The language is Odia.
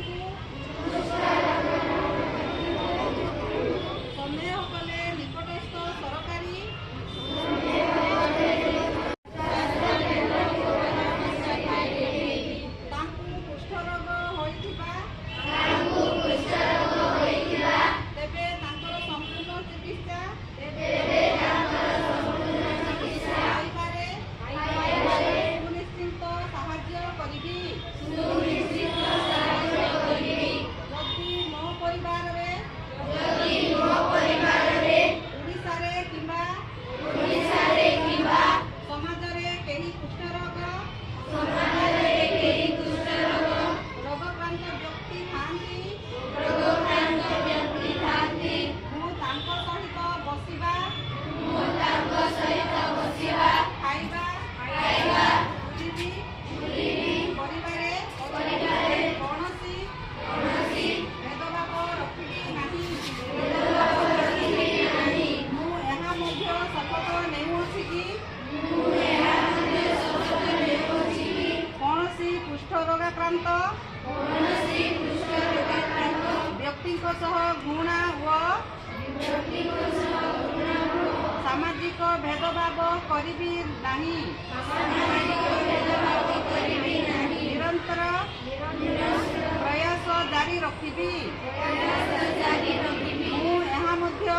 ବ୍ୟକ୍ତିଙ୍କୁ ସନ୍ଦେହ କଲେ ନିକଟସ୍ଥ ସରକାରୀ ତାଙ୍କୁ କୁଷ୍ଠରୋଗ ହୋଇଥିବା ତେବେ ତାଙ୍କର ସମ୍ପୂର୍ଣ୍ଣ ଚିକିତ୍ସା ପାଇବାରେ ସୁନିଶ୍ଚିତ ସାହାଯ୍ୟ କରିବି। ଯଦି ମୋ ପରିବାରରେ, ଓଡ଼ିଶାରେ କିମ୍ବା ସମାଜରେ କେହି କୁଷ୍ଠରୋଗ ରୋଗାକ୍ରାନ୍ତ ବ୍ୟକ୍ତି ଥାଆନ୍ତି, ମୁଁ ତାଙ୍କ ସହିତ ବସିବା, ଖାଇବା, ବୁଲିବି କରିବାରେ କୌଣସି ଭେଦଭାବ ରଖିବି ନାହିଁ। ମୁଁ ଏହା ମଧ୍ୟ ଶପଥ ନେଉଅଛି କି କୌଣସି କୁଷ୍ଠ ରୋଗାକ୍ରାନ୍ତ ବ୍ୟକ୍ତିଙ୍କ ସହ ଘୃଣା ଓ ସାମାଜିକ ଭେଦଭାବ କରିବି ନାହିଁ। ନିରନ୍ତର ପ୍ରୟାସ ଜାରି ରଖିବି। ମୁଁ ଏହା ମଧ୍ୟ